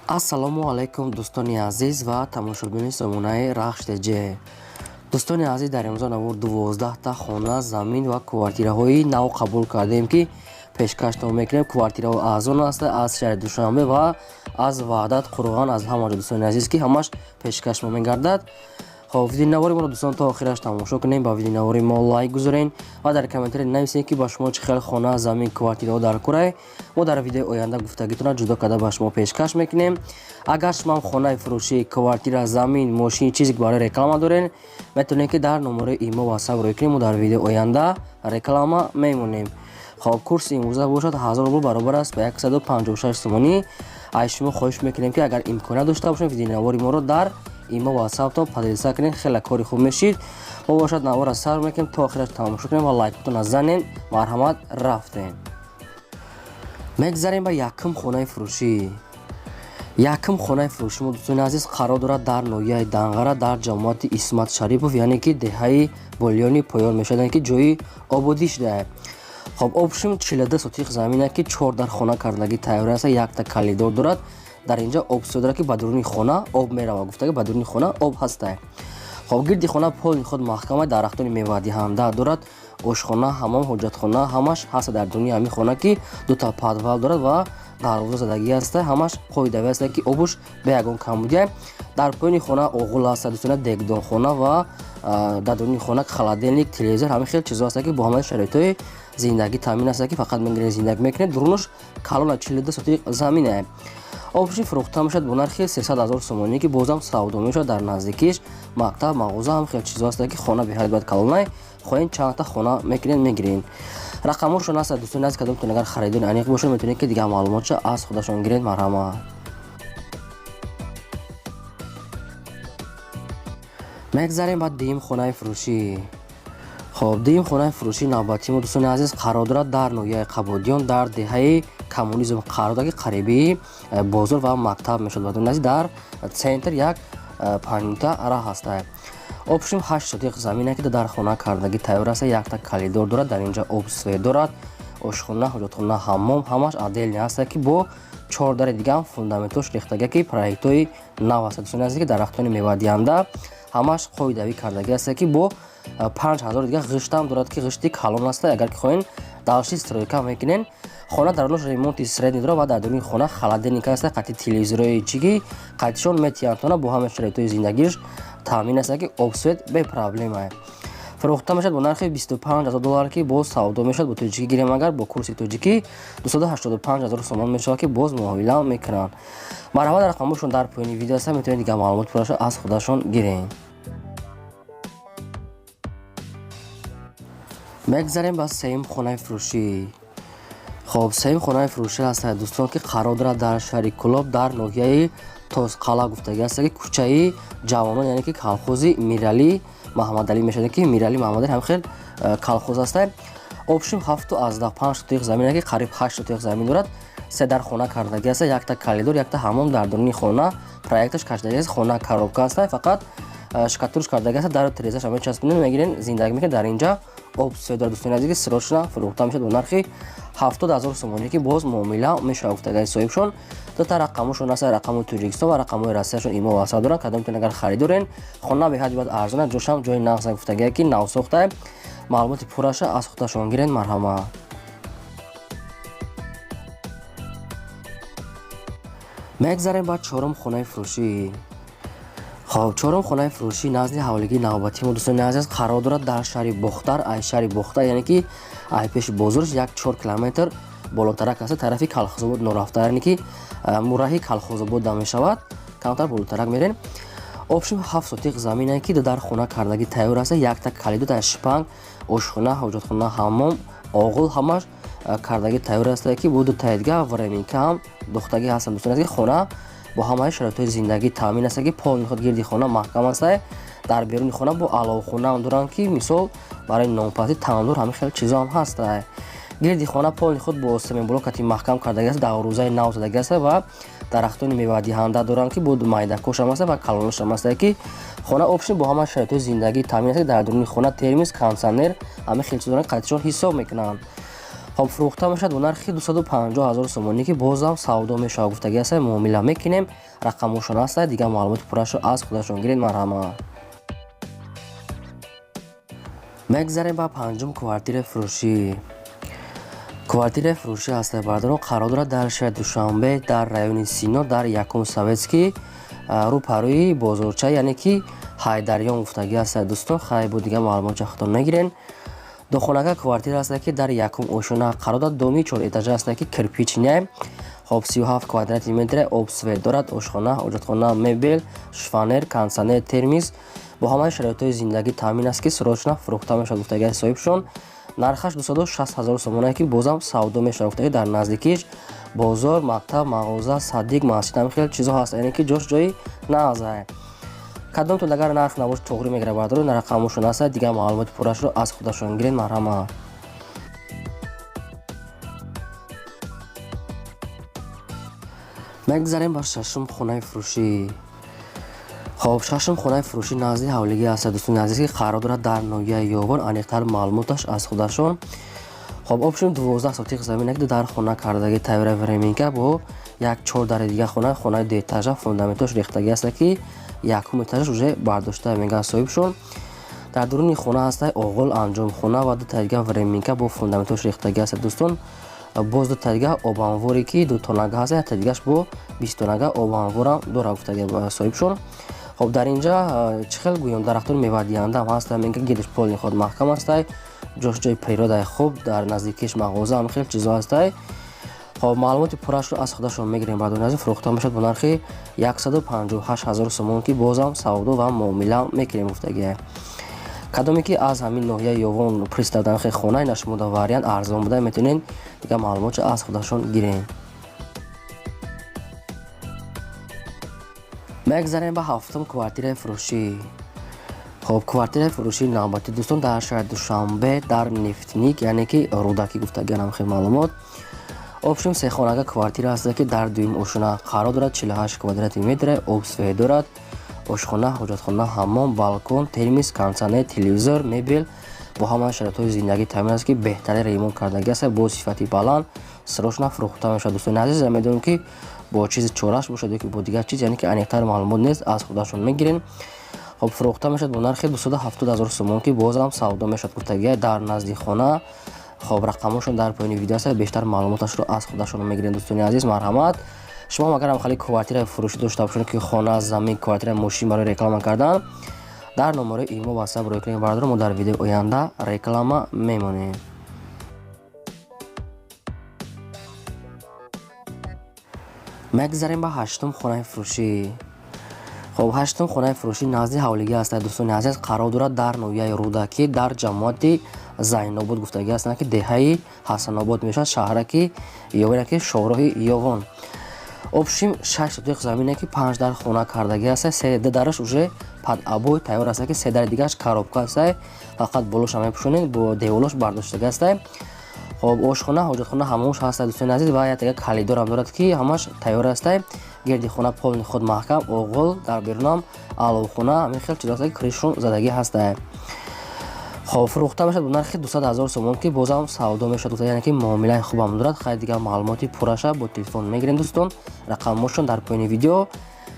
Ассалому алайкум, дӯстони азиз ва тамошобинони сомонаи Рахш ТЖ. Дӯстони азиз, дар имрӯза навор 12та хона, замин ва квартираҳои нав қабул кардем, ки пешкаштон мекунем. Квартираҳо арзон аст, аз шаҳри Душанбе ва аз Ваҳдат, Қурған, аз ҳама ҷо, дӯстони азиз, ки ҳамаш пешкаш мо мегардад. Хоб, видеонавори моро, дӯстон, то охираш тамошо кунем, ба видеонавори мо лайк гузорен ва дар комментарий нависем, ки ба шумо чӣ хел хона, замин, квартираҳо дар курай. Мо дар видеои оянда гуфтагитона ҷудо карда ба шумо пешкаш мекунем. Агар шумоам хонаи фурӯшӣ, квартира, замин, мошин, чизе ки барои реклама дорен, метавонед, ки дар номерои имо ватсап рӯй кунем, мо дар видеои оянда реклама мемонем. Хоб, курси имрӯза бошад 1000 рубл, баробар аст ба 156 сомонӣ. Аз шумо хоҳиш мекунем, ки агар имконият дошта бошем, видеонавори моро дар имо ватсаптон поделиться кунед, хеле кори хуб мешид. Мо бошад навора сар мекунем, то охираш тамошо кунем ва лайкотона занем. Марҳамат, рафтем. Мегзарем ба якум хонаи фурӯшӣ. Якум хонаи фурӯшӣ мо, дӯстони азиз, қарор дорад дар ноҳияи Данғара, дар ҷамоати Исмат Шарипов, яъне ки деҳаи Болиёни поён мешавад, яъне ки ҷои ободӣ шудаа. Хоб, общем, 42 сотих замина, ки чор дар хона кардагӣ тайёр аст, якта калидор дорад. Дар инҷа об дорад, ки ба дуруни хона об меравад, гуфтага ба дуруни хона об ҳаста. Хоб, гирди хона полный худ маҳкама, дарахтони мевадиҳанда дорад, ошхона, ҳамом, ҳоҷатхона ҳамаш ҳаста дар дуруни ҳамин хона, ки дута подвал дорад ва дарвоза задагӣ ҳаста, ҳамаш қоидавӣ ҳаста, ки обуш бе ягон камбудия. Дар поёни хона оғул ҳаста, дӯстона, дегдонхона ва дар дуруни хона холодильник, телевизор, ҳамин хел чизо ҳаста, ки бо ҳамаи шароитҳои зиндагӣ таъмин аста, ки фақат мегиред, зиндагӣ мекунед. Дурунаш калона, 42 сотих замина. Общий фурӯхта мешавад бо нархи 300 ҳазор сомонӣ, ки бозам савдо мешавад. Дар наздикиш мактаб, мағоза, ҳам хел чизо ҳаста, ки хона беҳад бояд калонай. Хоҳем, чандта хона мекунед, мегиред. Рақамҳошон ҳаста, дӯстони азиз, кадомтон агар харидори аниқ бошад, метавонед, ки дигар маълумотша аз худашон гиред. Марҳамат. Мегзарем ба дуюм хонаи фурӯшӣ. Хоб, дуюм хонаи фурӯшии навбатии мо, дӯстони азиз, қарор дорад дар ноҳияи Қабодиён, дар деҳаи Коммунизм қарор дорад, ки қарибии бозор ва мактаб мешавад. Дӯстони азиз, дар центр як 5 минута раҳ ҳаста. Общем, 8 сотих замина, ки дар хона кардагӣ тайёр аст, якта калидор дорад, дар инҷа об, свет дорад, ошхона, ҳоҷатхона, ҳаммом ҳамаш отдельный ҳаста, ки бо чор дари дигаам фундаментош рехтага, ки проектҳои нав аст, дӯстони азиз, ки дарахтони мевадиҳанда ҳамаш қоидавӣ кардагӣ аст, ки бо 5000 дига ғиштам дорад, ки ғишти калон аст. Агар ки хоҳен, дальше стройка мекунен. Хона дарунаш ремонти средний дорад ва дар дуруни хона холодильник аст, қати телевизорҳои чиги қатишон метиҳанд, бо ҳама шароитҳои зиндагиш таъмин аст, ки об, свет бе проблема. Фурӯхта мешавад бо нархи 25 ҳазор доллар, ки боз савдо мешавад. Бо тоҷикӣ гирем агар, бо курси тоҷикӣ 285 ҳазор сомон мешавад, ки боз муомила мекунанд. Марҳамат, рақамҳошон дар поёни видео аст, метавонед дигар маълумот пурраша аз худашон гирем. Мегзарем ба сеюм хонаи фурӯшӣ. Хоб, сеюм хонаи фурӯшӣ ҳастад, дӯстон, ки қарор дорад дар шаҳри Кӯлоб, дар ноҳияи Тозқалъа гуфтагӣ аст, ки кӯчаи Ҷавонон, яъне ки колхози Миралӣ Маҳаммадалӣ мешавад, ки Миралӣ Маҳаммадалӣ ҳам хел колхоз аст. Общем, 7,5 сотих замин, ки қариб 8 сотих замин дорад, се дар хона кардагӣ аст, якта калидор, якта ҳамом дар дуруни хона проекташ кашидагӣ аст. Хона коробка аст, фақат штукатурш кардагӣ аст, дару терезаш ҳама часпонед, мегирен, зиндагӣ мекунед. Дар инҷа об, свет дорад, дӯстони азиз, срочно фурӯхта мешавад бо нархи 70 ҳазор сомонӣ, ки боз муомила мешавад, гуфтагаи соҳибшон. Дута рақамошон аст, рақамои Тоҷикистон ва рақамҳои Россияшон имо васал доранд. Кадомтон агар харидорен, хона беҳад бояд арзона, ҷошам ҷои нағза, гуфтагие ки навсохта. Маълумоти пурраша аз худашон гирен. Марҳамат. Мегзарем ба чорум хонаи фурӯшӣ. Хоб, чорум хонаи фурӯшӣ назди ҳавлигии навбатии мо, дӯстони азиз, қарор дорад дар шаҳри Бохтар, ай шаҳри Бохтар, яъне ки ай пеши бозорш як 4 километр болотарак аст, тарафи Калхозобод норафта, яъне ки мураҳи Калхозобод да мешавад, камтар болотарак мерем. Общем, 7 сотих замине, ки дар хона кардагӣ тайёр аст, якта калидор, дар шпанг, ошхона, ҳоҷатхона, ҳаммом, оғул ҳамаш кардагӣ тайёр аст, ки бо дутаи дига временка ҳам духтагӣ ҳастанд, дӯстони азиз. Хона бо ҳамаи шароитҳои зиндагӣ таъмин аст, ки полный худ гирди хона маҳкам аст. Дар беруни хона бо аловхонаам доранд, ки мисол барои нонпазӣ, тандур, ҳамин хел чизо ҳам ҳаст. Гирди хона полный худ бо семенблокати маҳкам кардагӣ аст, дарвозаи нав задагӣ аст ва дарахтони мевадиҳанда доранд, ки бо майдакошам аст ва калоношам аст, ки хона общем бо ҳама шароитҳои зиндагӣ таъмин аст. Дар дуруни хона термис, кондитсионер, ҳамин хел чизо доранд, қатишон ҳисоб мекунанд. Хоб, фурӯхта мешавад бо нархи 250 ҳазор сомонӣ, ки бозам савдо мешавад гуфтагӣ аст. Муомила мекунем, рақамошон аст, дигар маълумоти пуррашро аз худашон гиред, марҳамат. Мегзарем ба панҷум квартираи фурӯшӣ. Квартираи фурӯшӣ ҳастаи, бародарон, қарор дорад дар шаҳри Душанбе, дар райони Сино, дар якум Советский, рӯпарӯи бозорча, яъне ки Ҳайдарён гуфтагӣ ҳастад, дӯстон. Хай, бо дигар маълумот худтон мегирен. Духонага квартира ҳастад, ки дар якум ошёна қарор дорад, доми чорэтажа ҳастад, ки кирпичный. Хоб, 37 квадрати метре, об, свет дорад, ошхона, ҳоҷатхона, мебел, шифоньер, кондитсионер, термоз, бо ҳамаи шароитҳои зиндагӣ таъмин аст, ки срочно фурӯхта мешавад гуфтагии соҳибшон. Нархаш 260 ҳазор сомонае, ки бозам савдо мешавад гуфтагӣ. Дар наздикиш бозор, мактаб, мағоза, садик, масҷид, ҳамин хел чизо ҳаст, яъне ки ҷош ҷои наазае. Кадомтон агар нарх набошад, туғрӣ мегирад, бардору рақамошон аст, дигар маълумоти пуррашро аз худашон гиред, марҳамат. Мегзарем ба шашум хонаи фурӯшӣ. Хоб, шашум хонаи фурӯшӣ назди ҳавлигӣ аст, дӯстони азиз, ки қарор дорад дар ноҳияи Ёвон, аниқтар маълумоташ аз худашон. Хоб, общем, 12 сотих замин, ки дар хона кардагӣ тайёра, временка бо як чор дари дига хона, хонаи дуэтажа, фундаментош рехтагӣ аст, ки якум этажаш уже бардошта мегӯяд соҳибшон. Дар дуруни хона ҳаста оғол, анҷомхона ва дута дига временка бо фундаментош рехтагӣ аст, дӯстон. Боз дута дига обанворе, ки дутонага ҳаст, якта дигаш бо бистонага обанворам дора гуфтагӣ соҳибшон. Хоб, дар инҷа чӣ хел гӯём, дарахтони мевадиҳанда ҳам ҳаста, мега гирдиш полный худ маҳкам ҳастай, ҷош ҷои природаи хуб, дар наздикиш мағоза, ҳам хел чизо ҳастай. Хоб, маълумоти пуррашро аз худашон мегирем, бардони азиз. Фурӯхта мешавад бо нархи 158 ҳазор сомон, ки бозам савдо ва муомила мекунем гуфтагия. Кадоме ки аз ҳамин ноҳияи Ёвон пристав нархи хона ина шумода вариант арзон буда, метавонед дигар маълумотшо аз худашон гирем. Мегзарем ба ҳафтум квартираи фурӯшӣ. Хоб, квартираи фурӯшии навбатӣ, дӯстон, дар шаҳри Душанбе, дар Нефтник, яъне ки Рӯдакӣ гуфтагианам хел маълумот. Общем, сехонага квартира ҳаст, ки дар дуюм ошёна қарор дорад, 48 квадрати метре, об, свет дорад, ошхона, ҳоҷатхона, ҳаммом, балкон, термоз, кондитсионер, телевизор, мебел, бо ҳамаи шароитҳои зиндагӣ таъмин аст, ки беҳтарин ремонт кардагӣ аст, бо сифати баланд, срочно фурӯхта мешавад, дӯстони азиз. Медонем, ки бо чизи чораш бошад ё ки бо дигар чиз, яъне ки аниқтар маълумот нест, аз худашон мегирем. Хоб, фурӯхта мешавад бо нархи 270 ҳазор сомон, ки бозам савдо мешавад гуфтагия, дар назди хона. Хоб, рақамошон дар поёни видео аст, бештар маълумоташро аз худашон мегирем, дӯстони азиз, марҳамат. Шумо агар ҳам хали квартираи фурӯшӣ дошта бошед, ки хона, замин, квартира, мошин барои реклама кардан, дар номерои имо, ватсап рӯй кунед, бардор, мо дар видеои оянда реклама мемонем. Мегзарем ба ҳаштум хонаи фурӯшӣ. Хоб, ҳаштум хонаи фурӯшӣ назди ҳавлигӣ ҳастад, дӯстони азиз, қарор дорад дар ноҳияи Рӯдакӣ, дар ҷамоати Зайнобод гуфтагӣ ҳастанд, ки деҳаи Ҳасанобод мешавад, шаҳраки Ёвон, ки шоҳроҳи Ёвон. Общем, шаш сотих замине, ки панҷ дар хона кардагӣ аст, се дараш уже под обои тайёр аст, ки се дари дигараш коробка аст, фақат болоша мепӯшонед, бо деволош бардоштагӣ аст. Хоб, ошхона, ҳоҷатхона, ҳаммомш ҳаст, дӯстони азиз, ва як дига калидорам дорад, ки ҳамаш тайёр аст. Гирди хона полный худ маҳкам, оғол, дар берунам аловхона, ҳамин хел чизо аст, ки крышун задагӣ ҳаст. Хоб, фурӯхта мешавад бо нархи 200 ҳазор сомон, ки бозам савдо мешавад, яъне ки муомилаи хубам дорад. Хай, дигар маълумоти пурраша бо телефон мегирем, дӯстон, рақамошон дар поёни видео.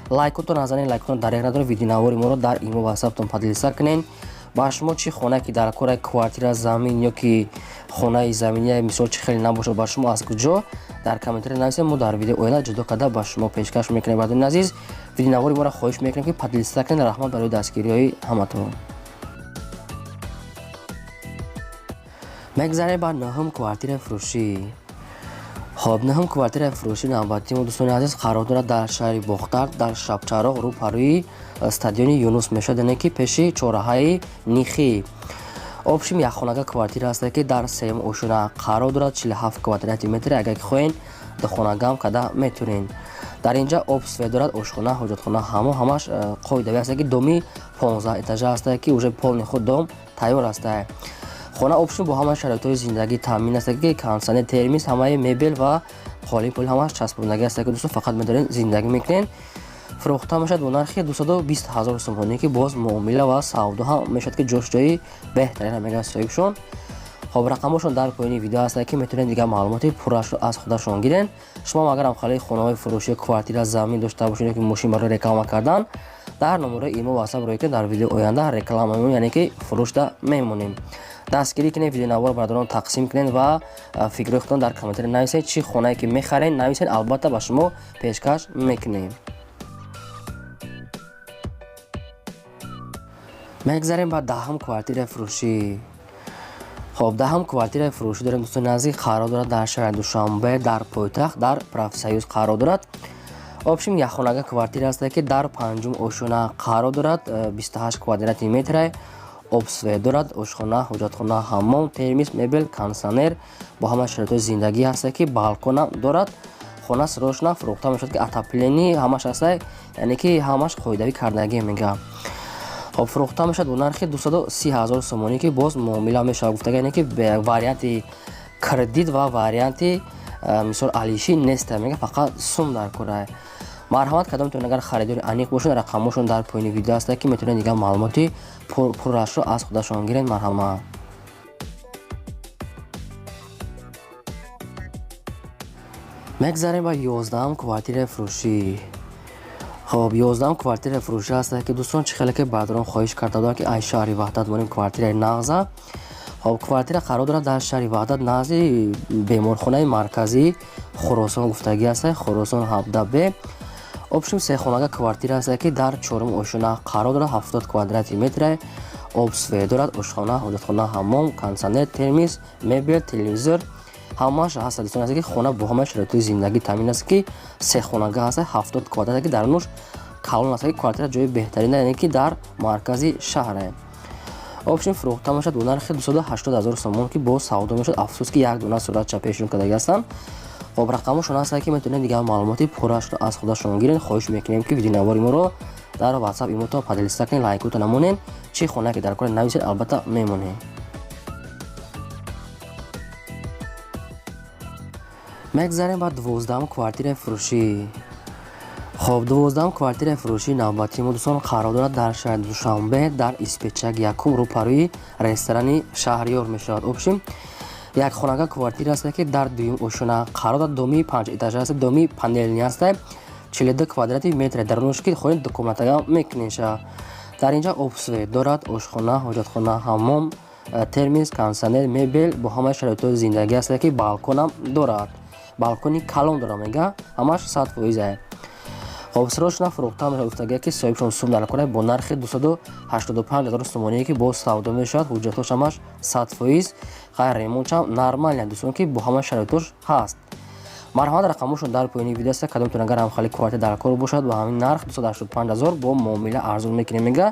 Лайкотон назанед, лайкотон дареғ надоред, видеонавори моро дар имо, ватсаптон поделиться кунед. Ба шумо чӣ хонае ки дар кора, квартира, замин ё ки хонаи заминия, мисол, чӣ хеле набошад, ба шумо аз куҷо, дар комментария нависед, мо дар видеои оянда ҷудо карда ба шумо пешкаш мекунем. Бардони азиз, видеонавори моро хоҳиш мекунем, ки поделиться кунед. Раҳмат барои дастгириҳои ҳаматон. Мегзарем ба нӯҳум квартираи фурӯшӣ. Хоб, нӯҳум квартираи фурӯшӣ навбатии мо, дӯстони азиз, қарор дорад дар шаҳри Бохтар, дар Шабчароғ, рӯпарӯи стадиони Юнус мешавад, яъне ки пеши чораҳаи Нихӣ. Общем, якхонага квартира ҳаст, ки дар сеюм ошёна қарор дорад, 47 квадрати метр. Агар ки хоҳед, духонагаам карда метавонед. Дар инҷа об, свет дорад, ошхона, ҳоҷатхона, ҳамон ҳамаш қоидавӣ аст, ки доми 15 этажа ҳаст, ки уже полный худ дом тайёр аст. Хона общем бо ҳамаи шароитҳои зиндагӣ таъмин аст, ки кондитсионер, термоз, ҳамаи мебел ва қолин пол ҳамаш часпондагӣ аст, ки дӯстон, фақат медоред, зиндагӣ мекунед. Фурӯхта мешавад бо нархи 220 ҳазор сомонӣ, ки боз муомила ва савдо ҳам мешавад, ки ҷош ҷои беҳтарин мегӯяд соҳибшон. Хоб, рақамошон дар поёни видео ҳастанд, ки метавонед дигар маълумоти пуррашро аз худашон гирен. Шумо агар ҳамхелаи хонаҳои фурӯшӣ, квартира, замин дошта бошед ё ки мошин барои реклама кардан, дар номерои имо, ватсап рӯй кунед. Дар видеои оянда реклама мемонем, яъне ки фурӯшда мемонем. Дастгирӣ кунед, видеонавор бародарон тақсим кунед ва фикрҳои худтон дар комментария нависед. Чӣ хонае ки мехаред, нависед, албатта ба шумо пешкаш мекунем. Мегзарем ба 10-ум квартираи фурӯшӣ. Хоб, 10-ум квартираи фурӯшӣ дорем, дӯстони азиз, қарор дорад дар шаҳри Душанбе, дар пойтахт, дар Профсоюз қарор дорад. Общем, якхонага квартира ҳаста, ки дар панҷум ошёна қарор дорад, 28 квадрати метра, обсвет дорад, ошхона, ҳоҷатхона, ҳаммом, термис, мебел, кондитсионер, бо ҳама шароитҳои зиндагӣ ҳаста, ки балконам дорад. Хона срочно фурӯхта мешавад, ки отопление ҳамаш ҳаста, яъне ки ҳамаш қоидавӣ кардагӣ мега. Хоб, фурӯхта мешавад бо нархи 230 ҳазор сомонӣ, ки боз муомила мешавад гуфтага, яъне ки варианти кредит ва варианти мисол алишӣ неста, мега, фақат сум дар кора. Марҳамат, кадомтон агар харидори аниқ бошед, рақамошон дар поёни видео ҳаста, ки метавонед дигар маълумоти пуррашро аз худашон гиред. Марҳамат. Мегзарем ба 11-ум квартираи фурӯшӣ. Хоб, 11-ум квартираи фурӯшӣ ҳаста, ки дӯстон, чӣ хеле ки бародарон хоҳиш карда буданд, ки ай шаҳри Ваҳдат монем квартираи нағза. Хоб, квартира қарор дорад дар шаҳри Ваҳдат, назди беморхонаи марказии Хуросон гуфтагӣ ҳаста, Хуросон 17 б. Общем, сехонага квартира ҳаста, ки дар чорум ошёна қарор дорад, 70 квадрати метра, обсвет дорад, ошхона, ҳоҷатхона, ҳаммом, кондитсионер, термис, мебел, телевизор ҳамааш ҳаста. Дӯстон аст, ки хона бо ҳамаи шароитҳои зиндагӣ таъмин аст, ки сехонага ҳаста, 70 квадрат, ки дарунуш калон аст, ки квартира ҷои беҳтарин, яъне ки дар маркази шаҳре. Общем, фурӯхта мешавад бо нархи 280 ҳазор сомон, ки боз савдо мешавад. Афсӯс, ки як дона суратча пешниҳод кардагӣ ҳастанд. Хоб, рақамошон ҳаста, ки метавонед дигар маълумоти пуррашро аз худашон гиред. Хоҳиш мекунем, ки видеонавори моро дар ватсап, имото поделиться кунед, лайкото намонед. Чӣ хонае ки дар кора, нависед, албатта мемонед. Мегзарем ба 12-ум квартираи фурӯшӣ. Хоб, 12-ум квартираи фурӯшии навбатии мо, дӯстон, қарор дорад дар шаҳри Душанбе, дар Испечак якум, рӯпарӯи ресторани Шаҳриёр мешавад. Общем, як хонага квартира аст, ки дар дуюм ошёна қарор дорад, доми панҷ этажа аст, доми панельный аст, 42 квадрати метр, дарунаш ки хоҳед дукомнатага мекунеша. Дар инҷа обсвет дорад, ошхона, ҳоҷатхона, ҳаммом, термис, кондитсионер, мебел, бо ҳамаи шароитҳои зиндагӣ аст, ки балконам дорад, балкони калон дорад, мега, ҳамаш 100%. Хоб, срочно фурӯхта мешавад гуфтагия, ки соҳибшон сум дар кора, бо нархи 285 ҳазор сомоние, ки боз савдо мешавад. Ҳуҷҷатҳош ҳамаш 100%, хайр, ремонтшам нормально, дӯстон, ки бо ҳамаи шароитҳош ҳаст. Марҳамат, рақамошон дар поёни видео аст. Кадомтон агар ҳамхели квартира дар кор бошад, ба ҳамин нарх 285 ҳазор бо муомила арзон мекунем, мега.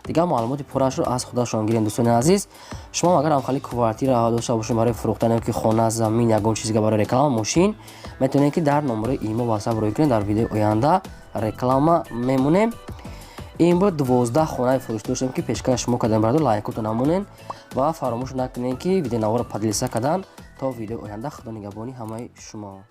Дигар маълумоти пуррашро аз худашон гирем. Дӯстони азиз, шумо агар ҳамхели квартира дошта бошед барои фурӯхтан, ки хона, замин, ягон чизига барои реклама, мошин, метавонед, ки дар номерои имо, ватсап рӯй кунед. Дар видеои оянда реклама мемонем. Ин буд 12 хонаи фурӯшӣ доштем, ки пешкаш шумо кардем. Бародар, лайкото намонед ва фаромӯш накунед, ки видеонаворо поделиться кардан. То видеои оянда, худо нигаҳбони ҳамаи шумо.